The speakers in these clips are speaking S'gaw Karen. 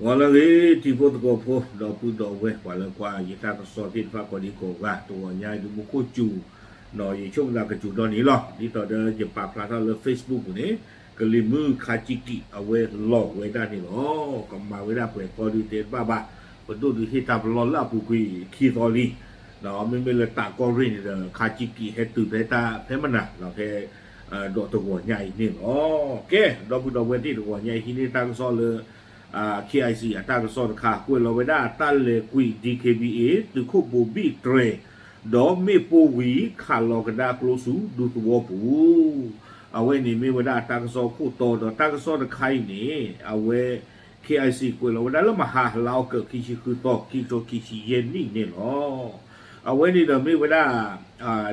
ဂီၤလၢအဂ့ၤ တံၤဖိသကိးဖိ ဒီပုၢ်ဒီဝဲၢ် ပှၤလၢကွၢ်ယတၢ်ကစီၣ်သ့ၣ်တဖၣ်ကိးဒံကိးဂၤ တဂီၤညါအံၤ ဒုးမူခိၣ်စူၤ ဒီးယဆိကမိၣ်သးကစူၤဒီးန့ၣ်လီၤ. ဒ်သိးဒီးယပာ်ဖျါထီၣ်လၢ Facebook ပူၤန့ၣ် ကလံၤမုၢ်ခါကံကံး အဝဲလီၤဝဲဒၣ်န့ၣ်လီၤ. ကမၤဝဲဒၣ်ပှဲၤသီဒုးတဲတဘၣ်ဘၣ်, ပဒိၣ်ဒုးဟ့ၣ်တၢ်ပလီၢ်လၢအပူၤကွံာ်ခံသီလံ. မ့မ့ၢ်လၢတးကီၢ်ရ့ၣ်န့ၣ်ဒီး ခါကံကံးဟဲတုၤဖဲတၢ်ဖဲမနၤ ဖဲ ဒီးတဂီၤညါအံၤန့ၣ်လီၤ. ကဲ ဒီပုၢ်ဒီဝဲၢ်သ့ၣ် တဂီၤညါအံၤ ဟံးန့ၢ်တၢ်ကစီၣ်လၢ KIC အတၢ်ကစီၣ်တခါ ကွဲးလီၤဝဲဒၣ်တၢ်လဲၤကွံာ် DKBA သုးခိၣ်ဘိၤဘံၣ်တြဲၤ ဒီးမ့ၣ်ပိၢ်ဝံၤ ခးလီၤကဒါကျိဆူဒူသဝီပူၤ. အဝဲန့ၣ်မ့ၢ်ဝဲဒၣ်တၢ်ကစီၣ်ခိၣ်တီ ဒီးတၢ်ကစီၣ်တခါအံၤန့ၣ် အဝဲ KIC ကွဲးလီၤဝဲဒၣ်လၢမဟါ လါအီကူး ခံဆံဃုသီ ခံကထိခံဆံယဲၢ်နံၣ်န့ၣ်လီၤ. အဝဲန့ၣ်ဒီးမ့ၢ်ဝဲဒၣ်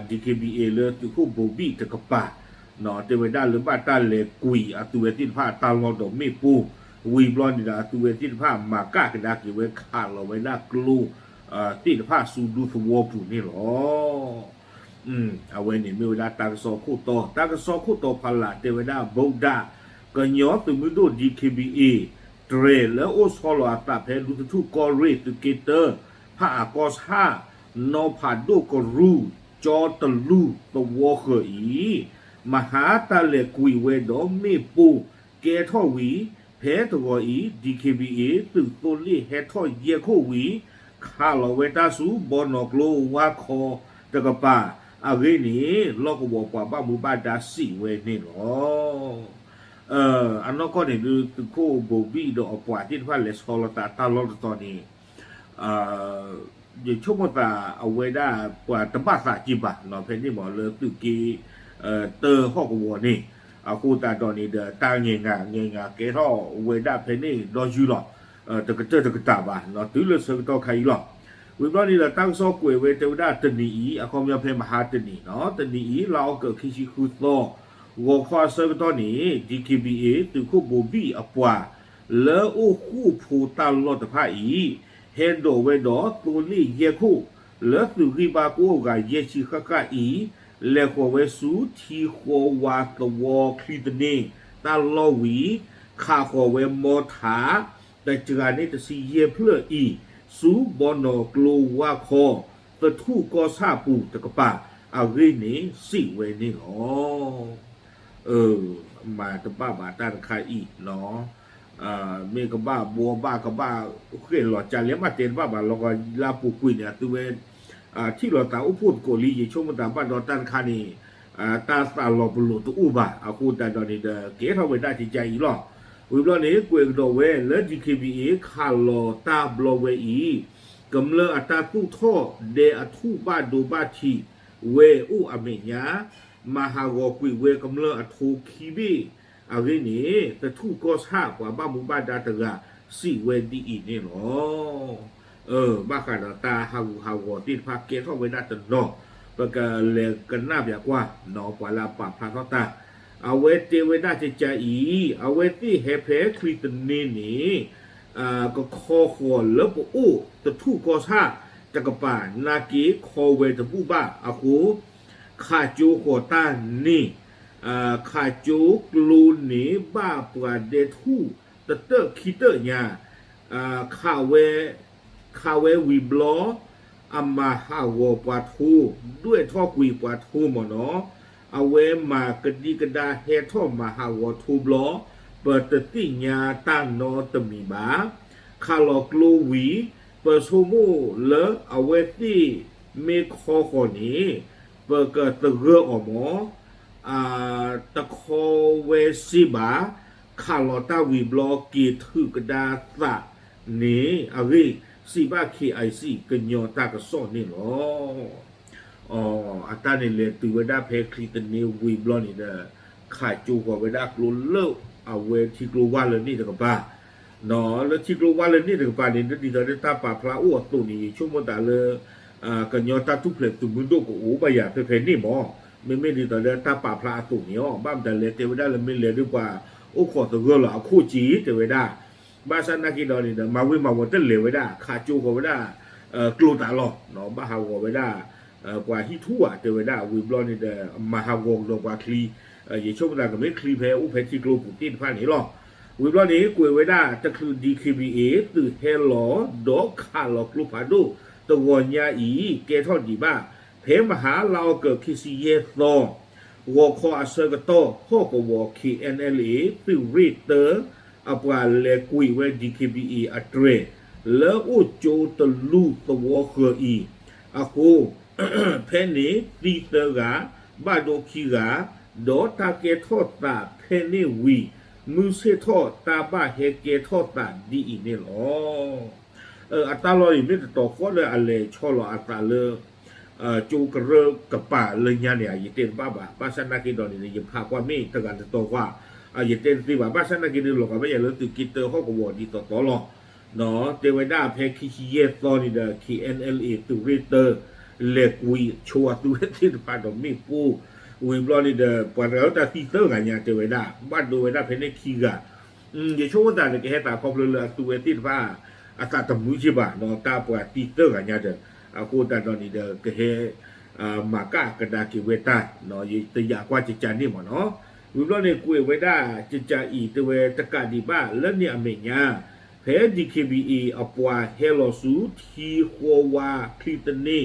DKBA လၢသုးခိၣ်ဘိၤဘံၣ်တကပၤ တဲဝဲဒၣ်လၢဘၣ်တၢ်လဲၤကွံာ်အသုးဝဲသ့ၣ်တဖၣ်အတၢ်လီၢ်ဒီးမ့ၣ်ပိၢ် ဝံၤဘျီန့ၣ်ဒီး အသုးဝဲသ့ၣ်တဖၣ်မၤကၣ်ကဒါက့ၤဝဲ ခးလီၤဝဲဒၣ်ကျိ သ့ၣ်တဖၣ်ဆူဒူသဝီပူၤန့ၣ်လီၤ. အဝဲန့ၣ်မ့ၢ်ဝဲဒၣ်တၢ်ကစီၣ်ခိၣ်တီ, တၢ်ကစီၣ်ခိၣ်တီဖီလာ်တဲဝဲဒၣ် ဗုဒ္ဓ ကညီသုးမုၢ်ဒိၣ် DKBA တြဲၤလၢအိၣ်ဆီလီၤအသးဖဲဒူသထူၣ်ကီၢ်ရ့ၣ် သုးက့တၢ ဖၣ်အကီၢ်ဆၣ် နီၢ်ဖးဒိၣ်ကရူၢ် ကၠီတလူၢ်သဝီဃၢၤအံၤ မဟါတၢ်လဲၤကွံာ်ဝဲဒီးမ့ၣ်ပိၢ်ကဲထီၣ်ဝံၤ ဖဲတဂီၤအံၤ DKBA သုးသိလ့ၣ်ဟဲထီၣ်ယဲၢ်ခိၣ်ဝံၤ ခးလီၤဝဲတၢ်ဆူဘီနီၢ်ကျိဝါခီတကပၤ အဂ့ၢ်န့ၣ် လီၢ်ကဝီၤပှၤဘၣ်မူဘၣ်ဒါစံးဝဲန့ၣ်လီၤ. အနီၢ်ကီၢ်န့ၣ်ဒုး သုးခိၣ်ဘိၤဘံၣ်ဒီးအပှၤသ့ၣ်တဖၣ်လဲၤဆီလီၤသးတၢ်လီၢ်တတီၤန့ၣ် ယဆိကမိၣ်သးအဝဲဒၣ်ပှၤတဘၣ်သးက့ၤဘၣ်နီၤ ဖဲန့ၣ်မ့ၢ်လၢသုးက့ တၢဟီၣ်ကဝီၤန့ၣ် အဃိသတးဒီးန့ၣ်ဒီး တၢ်ငဲၤငၤ ငဲၤငၤကဲထီၣ်ဝဲဒၣ်ဖဲန့ၣ်ဒီးယုၢ်လီၤ. တကတၢၢ်တကတၢၢ်ဘၣ်နီၤ တုၤလၢဆၢကတီၢ်ခါအံၤလီၤ. ဝံၤဘျီန့ၣ်ဒီး တၢ်ကစီၣ်ကွဲးဝဲတဲဝဲဒၣ်တနံၤအံၤ အခီပညီဖဲမဟါတနံၤနီၤ တနံၤအံၤ လါအီကူး ခံဆံဃုသီ ဂီၤခီအဆၢကတီၢ်န့ၣ် DKBA သုးခိၣ်ဘိၤဘံၣ်အပှၤ လၢအိၣ်ဃူအိၣ်ဖိးတၢ်လီၢ်တဖၣ်အံၤ ဟဲဒိးဝဲဒီးသိလ့ၣ်ယဲၢ်ခိၣ် လၢသုးဂံၢ်ဘါကအိၣ်အဂၤယဲၢ်ဆံဃၣ်ဃၣ်အံၤ လဲၤဃီၤဝဲဆူထံဃီဝါသဝီချံသန့ တၢ်လီၢ်ဝံၤ ခးဃီၤဝဲမီထး တစှၤန့ၢ်တဆံယဲၢ်ဖျၢၣ်အံၤ ဆူဘီနီၢ်ကျိဝါခီ သထူၣ်ကီၢ်ဆၣ်ပူၤတကပၤ အဂ့ၢ်န့ၣ်စံးဝဲန့ၣ်လီၤ. မၤတဘၣ်ဘၣ်တၢ်တခါအံၤနီၤ မ့ၢ်ကဘၣ်ဘှီဘၣ်ကဘၣ်ဃဲၣ်လီၤကလဲၣ် မ့ၢ်တဲတဘၣ်ဘၣ်လီၤဂီၤလၢအပူၤကွံာ်န့ၣ် အသုဝဲ ထံၣ်လိာ်သးအိၣ်ဖှိၣ်သကိးလံ ယဆိကမိၣ်သးဘၣ်ဒီးတၢ်တခါန့ၣ် တၢ်သးလီၤပလိာ်တအိၣ်ဘၣ် အဃိသတးဒီးန့ၣ်ဒီး ကဲထီၣ်ဝဲဒၣ်ကကါအံၤလီၤ. ဝံၤဘျီန့ၣ် ကွဲးကဒီးဝဲလၢ DKBA ခးလီၤတၢ်ဘျီဝဲအံၤ ကမျၢၢ်အတၢ်သူၣ်ထီၣ်ဒဲအထူၣ်ဘၣ်ဒိဘၣ်ထံးဝဲအိၣ်အမဲာ်ညါ မၤဟးဂီၤကွံာ်ဝဲကမျၢၢ်အထိခံဘ့ၣ်အဂ့ၢ်န့ၣ် သထူၣ်ကီၢ်ဆၣ်ပှၤဘၣ်မူဘၣ်ဒါတဂၤစံးဝဲဒ်အံၤန့ၣ်လီၤ. ဘၣ်ဃးဒီးတၢ်ဟးဂူာ်ဟးဂီၤသ့ၣ်တဖၣ်ကဲထီၣ်ဝဲဒၣ်တနီၤ ပကလဲၤကနၣ်ပၠးကွၢ်နီၤ ပှၤလၢအပာ်ဖျါထီၣ်တၢ် အဝဲတဲဝဲဒၣ်ကကါအံၤ အဝဲသ့ၣ်ဟဲဖဲချံသန့န့ၣ် ကခီဃီၤလၢပအိၣ်သထူၣ်ကီၢ်ဆၣ်တကပၤ နာ်က့ခီဝဲတဘူၣ်ဘၣ်အဃိ ခးကၠိဃီၤတၢ်န့ၣ် ခးကၠိကျိန့ၣ် ဘၣ်ပှၤဒဲထူၣ်တတၢၣ်ခံတၢၣ်ညါ ခးဝဲ ခးဝဲဝံၤဘျီ အမၤဟးဂီၤပှၤထိ ဒွဲၣ်ထီၣ်ကွံာ်ပှၤထိမ့ၢ်နီၤ အဝဲမၤကဒံကဒါဟဲထီၣ်မၤဟးဂီၤထိဘျီ ပတသ့ၣ်ညါတၢ်နီတမံၤဘၣ်. ခးလီၤကျိဝံၤ ပဆိကမိၣ်လၢအဝဲသ့ၣ်မ့ၢ်ခီဃီၤန့ၣ် ပကသဂၢၢ်အီၤမ့ၢ် တခီဝဲစ့ဘၣ် ခးလီၤတၢ်ဝံၤဘျီက့ၤထုးကဒါသးန့ၣ် အဂ့ၢ်စံးဘၣ် KIC ကညီတၢ်ကစီၣ်န့ၣ်လီၤ. အတၢ်န့ၣ်လဲၤတုၤဝဲဒၣ်ဖဲချံသန့ဝံၤဘျီန့ၣ်ဒီး ခးကၠိဃီၤဝဲဒၣ်ကျိလၢအဝဲထံကျိဝၢ်လၢန့ၣ်တကပၤ လၢထံကျိဝၢ်လၢန့ၣ်တကပၤန့ၣ် ဒ်သိးလၢတၢ်ပာ်ဖျါအိၣ်အသိးန့ၣ် ယဆိကမိၣ်သးလၢ ကညီတၢ်ထူၣ်ဖျဲးသုးမုၢ်ဒိၣ်ကအိၣ်ဘၣ်ယၤဖဲဖဲန့ၣ်မ့ၢ် မ့မ့ၢ်ဒ်သိးလၢတၢ်ပာ်ဖျါအသိးန့ၣ်လီၤ. ဘၣ်မတၤလဲၣ် တဲဝဲဒၣ်လၢမ့ၢ်လဲၤဒ်ပှၤအိၣ်ခိးသဂၢၢ်လီၤအခိၣ်က့ တဲဝဲဒၣ် ဘၣ်ဆၣ်နာ်က့ဒီးန့ၣ်ဒီး မၤဝ့ၤမၤဝီၤတလဲၤဝဲဒၣ် ခးကၠိဃီၤဝဲဒၣ် ကျိတၢ်လီၤ ဘၣ်ဟးဂီၤဝဲဒၣ် ပှၤဟံၣ်ထူၣ်ဧါ တဲဝဲဒၣ် ဝံၤဘျီန့ၣ်ဒီး မၤဟးဂီၤကဒီးပှၤချံ ယဆိကမိၣ်သးကမ့ၢ်ချံဖဲအိၣ်ဖဲထံကျိပူၤသ့ၣ်တဖၣ်န့ၣ်လီၤ. ဝံၤဘျီန့ၣ် ကွဲးဝဲဒၣ်တချုး DKBA သုးဟဲလီၤဒီးခးလီၤကျိဖးဒိၣ်တဂီၤညါအံၤ ကဲထီၣ်ဒံးဘၣ် ဖဲမဟါလါအီကူး ခံဆံယဲၢ်သီ ဂီၤခီအဆၢကတီၢ် ဟီၣ်ကဝီၤ KNLA သုးရ့ၣ်တၢ အပှၤလဲၤကွံာ်ဝဲ DKBA အတြဲၤ လၢအိၣ်ကၠိတလူသဝီဃၢၤအံၤအဃိ ဖဲန့ၣ်သံသၢဂၤ, ဘၣ်ဒိခံဂၤ, ဒီးတၢ်ကဲထီၣ်သးဖဲန့ၣ်ဝံၤ မုၢ်ဆ့ၣ်ထီၣ်တၢ်ဘၣ်ဟဲကဲထီၣ်သးဒ်အံၤန့ၣ်လီၤ. အတၢ်လီၢ်အံၤမ့ၢ်တတီၤဃီဒီး အလဲၤဆီလီၤအသးလၢ ကၠိကရၢကပၤလၢညါန့ၣ် ယတဲတဘၣ်ဘၣ်. ဘၣ်ဆၣ်နာ်က့ဒီးန့ၣ် ယဖးကွၢ်မ့ၢ်တဂၤတတီၤဃီ ယတဲတသ့ဘၣ်. ဘၣ်ဆၣ်နာ်က့ဒီး လီၤဂာ်ဘၣ်ယၤလၢသုးက့တၢဟီၣ်ကဝီၤဒ်သိးသိးလီၤ. တဲဝဲဒၣ်ဖဲခံဆံယဲၢ်သီန့ၣ်ဒီး KNLA သုးရ့ၣ်တၢ လဲၤကွံာ်ဆိအသုးဝဲသ့ၣ်တဖၣ်ဒီးမ့ၣ်ပိၢ် ဝံၤဘျီန့ၣ်ဒီး ပှၤတဂၤလၢတၢ်သံသၢဂၤညါတဲဝဲဒၣ် ဘၣ်ဒိဝဲဒၣ်ဖဲန့ၣ်ခံဂၤ ယဆိကမိၣ်သးန့ၣ် ကဟဲသးခီဖျိလၢအသုးဝဲသ့ၣ်တဖၣ် အသးတမုာ်က့ဘၣ်နီၤ တၢ်ပှၤသံသၢဂၤညါဒီး အဃိသတးဒီးန့ၣ်ဒီး ကဟဲ မၤကၣ်ကဒါက့ၤဝဲတၢ် ယတယာ်ကွၢ်ကကန့ၣ်မ့ၢ်နီၤ. ဝံၤဘျီန့ၣ် ကွဲးဝဲဒၣ်ကကအံၤ တဲဝဲတကးဒံးဘၣ်လၢန့ၣ်အမဲာ်ညါ ဖဲ DKBA အပှၤဟဲလီၤဆူထံဃီဝါချံသန့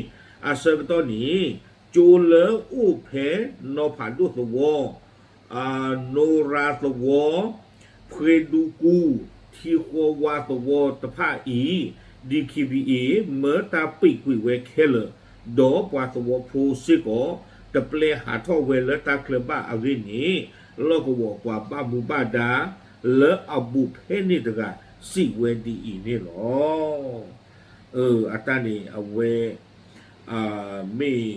အဆၢကတီၢ်န့ၣ် ကၠိလၢအိၣ်ဖဲနီၤဖးဒိၣ်သဝီ နိရၤသဝီ, ဖှ့ဒူကူ, ထံဃီဝါသဝီတဖၣ်အံၤ DKBA မၢတၢ်ပံာ်ကွံာ်ဝဲခဲလၢာ်, ဒီးပှၤသဝီဖိစ့ၢ်ကီး တပျဲဟးထီၣ်ဝဲလၢတၢ်ချၢဘၣ်အဂ့ၢ်န့ၣ် လီၢ်ကဝီၤပှၤဘၣ်မူဘၣ်ဒါ လၢအဘူးဖဲန့ၣ်တဂၤ စံးဝဲဒ်အံၤန့ၣ်လီၤ. အတၢ်န့ၣ်အဝဲ မ့ၢ်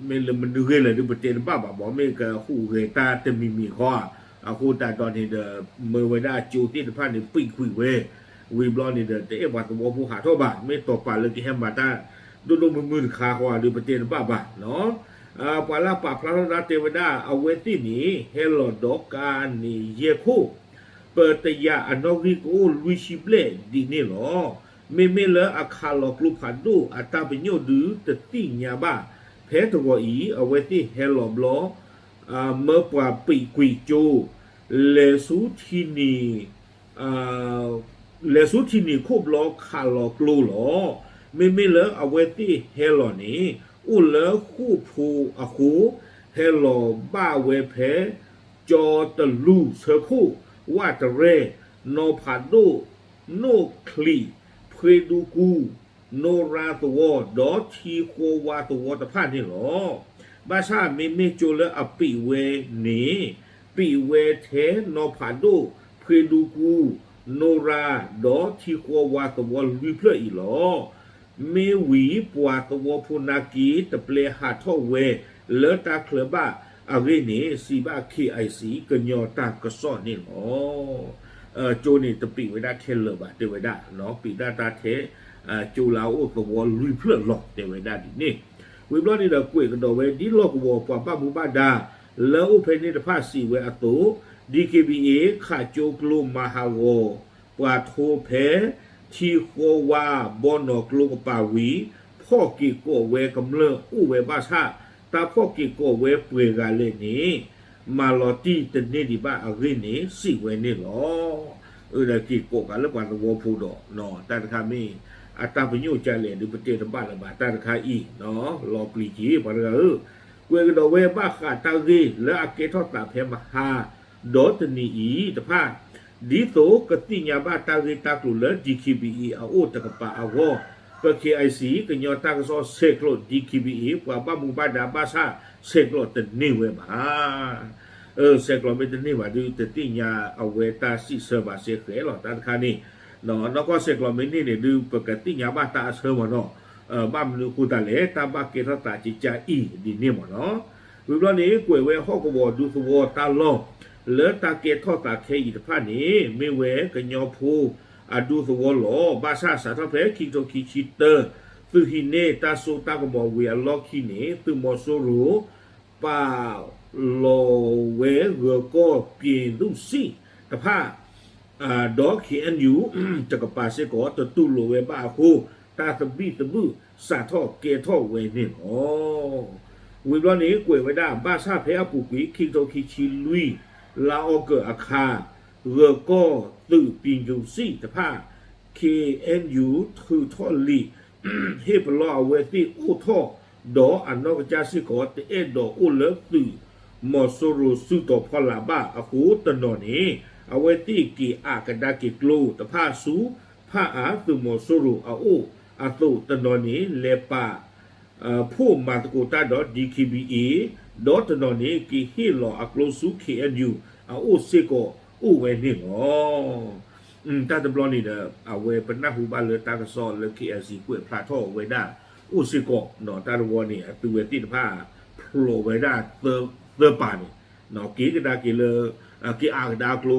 မ့ၢ်လၢမနုၤဂ့ၢ်လဲၣ်ဒုး ပတဲတဘၣ်ဘၣ်ဘၣ် မ့ၢ်ကဟူးဂဲၤတၢ်တမံၤမံၤဃီဧါ. အဃိသတးဒီးန့ၣ်ဒီး မၢဝဲဒၣ်ကၠိသ့ၣ်တဖၣ်န့ၣ် ပံာ်ကွံာ်ဝဲ, ဝံၤဘျီန့ၣ်ဒီး တအဲၣ်ပှၤသဝီဖိဟးထီၣ်ဘၣ်, မ့ၢ်တီၤပာ်လၢကဟဲမၤတၢ် ဒိၣ်ဒိၣ်မုၢ်မုၢ်တခါဃီဧါဒုး ပတဲတဘၣ်ဘၣ်နီၤ. ပှၤလၢပာ်ဖျါထီၣ်တၢ်တဲဝဲဒၣ် အဝဲသ့ၣ်န့ၣ် ဟဲလီၤဒီးကါန့ၣ်ယဲၢ်ခိၣ် ပတယာ်အနီၣ်ဂံၢ်ကအိၣ်လွံၢ်ဆံဘျဲၣ်ဒ်န့ၣ်လီၤ. မ့မ့ၢ်လၢအခးလီၤကျိဖးဒိၣ်အတၢ်ပညိၣ်ဒုးတသ့ၣ်ညါဘၣ်. ဖဲတဂီၤအံၤ အဝဲသ့ၣ်ဟဲလီၤဘျီ မၢပှၤပံာ်ကွံာ်ကၠိ လဲၤဆူထံနံၤ လဲၤဆူထံနံၤခိၣ်ဘျီခးလီၤကျိလီၤ. မ့မ့ၢ်လၢအဝဲသ့ၣ်ဟဲလီၤန့ၣ် အိၣ်လၢဃိာ်ဖိအဃိ ဟဲလီၤဘၣ်ဝဲဖဲ ကၠီတလူၢ်ဆၢခိၣ် ဝၣ်တရဲၣ် နီၤဖးဒိၣ် နိၣ်ချံး ဖှ့ဒူကူ နိရၤသဝီ ဒီးထံဃီဝါသဝီတဖၣ်န့ၣ်လီၤ. ဘၣ်ဆၣ်မ့မ့ၢ်ကၠိလၢအပံာ်ဝဲန့ၣ် ပံာ်ဝဲထဲနီၤဖးဒိၣ် ဖှ့ဒူကူ နိရၤ ဒီးထံဃီဝါသဝီလွံၢ်ဖျၢၣ်အံၤလီၤ. မ့ၢ်ဝံၤပှၤသဝီဖိနာ်က့ တပျဲဟးထီၣ်ဝဲလၢတၢ်ချၢဘၣ်အဂ့ၢ်န့ၣ် စံးဘၣ် KIC ကညီတၢ်ကစီၣ်န့ၣ်လီၤ. ကၠိန့ၣ်တပံာ်ဝဲဒၣ်ခဲလၢာ်ဘၣ် တဲဝဲဒၣ်, ပံာ်ဒၣ်တၢ်ထဲ ကၠိလၢအအိၣ်သဝီလွံၢ်ဖျၢၣ်လီၤ တဲဝဲဒၣ်ဒ်န့ၣ်. ဝံၤဘျီန့ၣ်ဒီးကွဲးကဒီးဝဲ ဒ်လီၢ်ကဝီၤပှၤဘၣ်မူဘၣ်ဒါ လၢအိၣ်ဖဲန့ၣ်တဖၣ်စံးဝဲအသိး, DKBA ခးကၠိကျိမၤဟးဂီၤ ပှၤထိဖဲ ထံဃီဝါ ဘီနီၢ်ကျိကပၤဝံၤ ဖီၣ်က့ၤကိးဝဲကမျၢၢ်အိၣ်ဝဲဘၣ်ဆၣ် တၢ်ဖီၣ်က့ၤကိးဝဲပှဲၤဂၤလဲၣ်န့ၣ် မၤလီၤတံၢ်တန့ၢ်ဒံးဘၣ်အဂ့ၢ်န့ၣ် စံးဝဲန့ၣ်လီၤ. အၢ ဒီးက့ၤကိးကးလၢပှၤသဝီဖိဒီး တၢ်တခါမ့ၢ် အတၢ်ပညိၣ်ကလဲၣ်ဒုး ပတဲတဘၣ်လၢၤဘၣ် တၢ်တခါအံၤ လီၤပျံၤက့ၤ ပှၤတဂၤဧၢ, ကွဲးကဒီးဝဲဘၣ်ဃးတၢ်ဂ့ၢ်လၢအကဲထီၣ်သးဖဲမဟါ ဒီးတနံၤအံၤတဖၣ် ဒ်သိးကသ့ၣ်ညါဘၣ်တၢ်ဂ့ၢ်တၢ်ကျိၤလၢ DKBA အအိၣ်တကပၤအဂီၢ်, ပ KIC ကညီတၢ်ကစီၣ်ဆဲးကျိး DKBA ပှၤဘၣ်မူဘၣ်ဒါဘၣ်ဆၣ် ဆဲးကျိးတန့ၢ်ဝဲဘၣ်. ဆဲးကျိးမ့ၢ်တန့ၢ်ဘၣ်ဒုး တသ့ၣ်ညါအဝဲတၢ်စံးဆၢဘၣ်စ့ၢ်ကီးလီၤ တၢ်တခါန့ၣ်, နီၢ်ကီၢ်ဆဲးကျိးမ့ၢ်န့ၢ်န့ၣ်ဒုး ပကသ့ၣ်ညါဘၣ်တၢ်အဆၢမ့ၢ်နီၤ, ဘၣ်မနုၤအဃိသတးလဲၣ် တၢ်ဘၣ်ကဲထီၣ်သးကကးအံၤဒ်န့ၣ်မ့ၢ်နီၤ. ဝံၤဘျီန့ၣ် ကွဲးဝဲဟီၣ်ကဝီၤဒူသဝီတၢ်လီၢ် လၢတၢ်ကဲထီၣ်သးခဲအံၤတဖၣ်န့ၣ် မ့ၢ်ဝဲကညီဖိအဒူသဝီလီၤ. ဘၣ်ဆၣ်စးထီၣ်ဖဲခံကထိခံဆံတၢ သုးဟံးန့ၢ်တၢ်စိတၢ်ကမီၤဝံၤအလီၢ်ခံန့ၣ် သုးမီၤစိရိၤ ပာ်လီၤဝဲဂၢၤကီၢ်ပျ့ၤသူၣ်စံၣ်တဖၣ် ဒီး KNU တကပၤစ့ၢ်ကီး တတူၢ်လိာ်ဝဲဘၣ်အဃိ တၢ်သဘံၣ်သဘုၣ်စးထီၣ်ကဲထီၣ်ဝဲန့ၣ်လီၤ. ဝံၤဘျီန့ၣ် ကွဲးဝဲဒၣ် ဘၣ်ဆၣ်ဖဲအပူၤကွံာ် ခံကထိခံဆံလွံၢ် လါအီကူးအခါ ဂၢၢ်ကီၢ်သုးပံၤဒူစံၣ်တဖၣ် ခ့ၣ်အဲၣ်ယူၣ် ထုးထီၣ်လံာ် ဟ့ၣ်ပလီၢ်အဝဲသ့ၣ်အိၣ်ထီၣ် ဒီးအနီၢ်ကစၢ်စ့ၢ်ကီး တအဲၣ်ဒိးအိၣ်လၢသုးမီၤစိရိၤစုတီၤဖီလာ်ဘၣ်အဃိ တနီၤန့ၣ် အဝဲသ့ၣ်က့ၤအးကဒါက့ၤကျိတဖၣ်ဆူ ဖၣ်အါသုးမီၤစိရိၤအအိၣ်အသိး တနီၤန့ၣ် လဲၤပာ် ဖှိၣ်မၤသကိးတၢ်ဒီး DKBA ဒီးတနီၤန့ၣ် က့ၤဟ့ၣ်လီၤအကျိဆူ ခ့ၣ်အဲၣ်ယူၣ် အအိၣ်စ့ၢ်ကီးအိၣ်ဝဲန့ၣ်လီၤ. တၢ်တဘျီန့ၣ်ဒီး အဝဲပနၢ်ဟူဘၣ်လၢတၢ်ကစီၣ်လၢ KIC ကွဲးဖျါထီၣ်ဝဲဒၣ်အိၣ်စ့ၢ်ကီး တၢ်တဝီန့ၣ် အသုဝဲသ့ၣ်တဖၣ် ဖျိးဝဲဒၣ်သၢပၤန့ၣ် က့ၤကဒါက့ၤလၢ က့ၤအးကဒါကျိ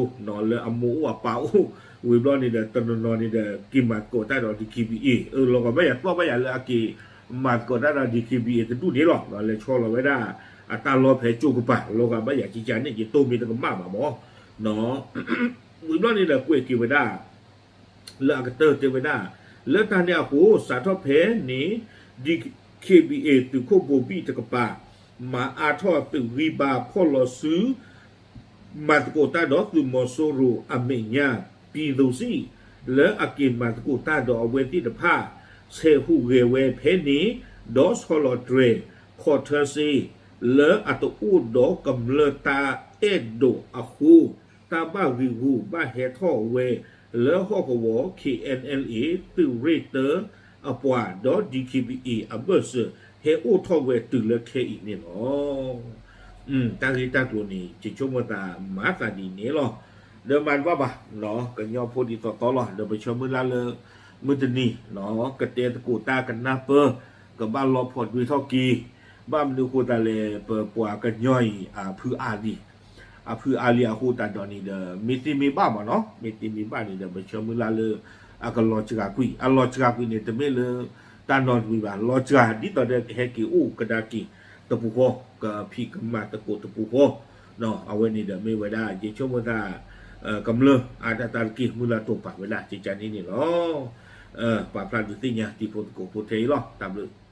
လၢအမိၢ်အိၣ်အပၢ်အိၣ် ဝံၤဘျီန့ၣ်ဒီး တနီၤနီၤန့ၣ်ဒီး က့ၤမၤသကိးတၢ်ဒီး DKBA အၢ လီၤဂာ်ဘၣ်ယၤ သီၣ်ဘၣ်ယၤလၢအက့ၤမၤသကိးတၢ်ဒီး DKBA တဒူၣ်န့ၣ်လီၤ. လဲၤဆီလီၤဝဲဒၣ်အတၢ်လီၢ်ဖဲကၠိကပၤ လီၤဂာ်ဘၣ်ယၤ ကကန့ၣ် ယတိၢ်မ့ၢ်တကမၣ်ဘၣ်မး ဝံၤဘျီန့ၣ်ဒီး ကွဲးက့ၤဝဲဒၣ် လၢအကတၢၢ်တဲဝဲဒၣ် လၢတၢ်န့ၣ်အဃိ စးထီၣ်ဖဲန့ၣ် DKBA သုးခိၣ်ဘိဘံၣ်တကပၤ မၤအါထီၣ်သုးဂံၢ်ဘါဖီၣ်လီၤစု မၤသကိးတၢ်ဒီးသုးမီၤစိရိၤအမဲာ်ညါ ပံၤသိစံၣ် လၢအက့ၤမၤသကိးတၢ်ဒီးအဝဲသ့ၣ်တဖၣ် ဆဲးဟူးဂဲၤဝဲဖဲန့ၣ် ဒီးဆီလီၤတြဲၤ ခီၣ်ထၢစ့ လၢအတအိၣ်ဒီးကမျၢၢ်တၢ်အဲၣ်ဒိးအဃိ တၢ်ဘၣ်ဂံာ်ဂူာ်ဘၣ်ဟဲထီၣ်ဝဲ လၢဟီၣ်ကဝီၤ KNLA သုးရ့ၣ်တၢအပှၤ ဒီး DKBA အဘၢၣ်စၢၤ ဟဲအိၣ်ထီၣ်ဝဲတုၤလၢခဲအံၤန့ၣ်လီၤ. တၢ်ဂ့ၢ်တၢ်ကျိၤန့ၣ် ယဆိကမိၣ်သးမၤသးဒ်န့ၣ်လီၤ. ဒီးမၤတဘၣ်ဘၣ် ကညီဖိဒ်သိးသိးလီၤ. ဒီးပဆၢမုၢ်လၢ်လၢ မုၢ်တနံၤ ကတဲသကိးတၢ်ကနၢ်ပၢၢ် ကဘၣ်လီၤဖီၣ်ဒွဲထီၣ်က့ၤ ဘၣ်မနုၤအဃိသတးလဲၣ် ပပှၤကညီအံၤ အဖုအါလံ အဖုအါလံအဃိသတးဒီးန့ၣ်ဒီး မ့ၢ်သ့မ့ၢ်ဘၣ်မးနီၤ မ့ၢ်သ့မ့ၢ်ဘၣ်န့ၣ်ဒီး ပဆၢမုၢ်လၢ်လၢ အကလီၤစှၤကွံာ် အလီၤစှၤကွံာ်န့ၣ် တမ့ၢ်လၢ တၢ်နီတမံၤဘၣ် လီၤစှၤဒ်သိးဒီးကဟဲက့ၤအိၣ်ကဒါက့ၤ တပူၤဃီ ကဖံးကမၤသကိးတပူၤဃီ အဝဲန့ၣ်ဒီးမ့ၢ်ဝဲဒၣ် ယဆိကမိၣ်သး ကမျၢၢ်အါဒၣ်တၢ်တက့ၢ် မုၢ်လၢ်တိာ်ပာ်ဝဲဒၣ် ကကန့ၣ်န့ၣ်လီၤ. ပာ်ဖျါဒုးသ့ၣ်ညါတံၤဖိသကိးဖိထဲအံၤလီၤ. တၢ်ဘျုး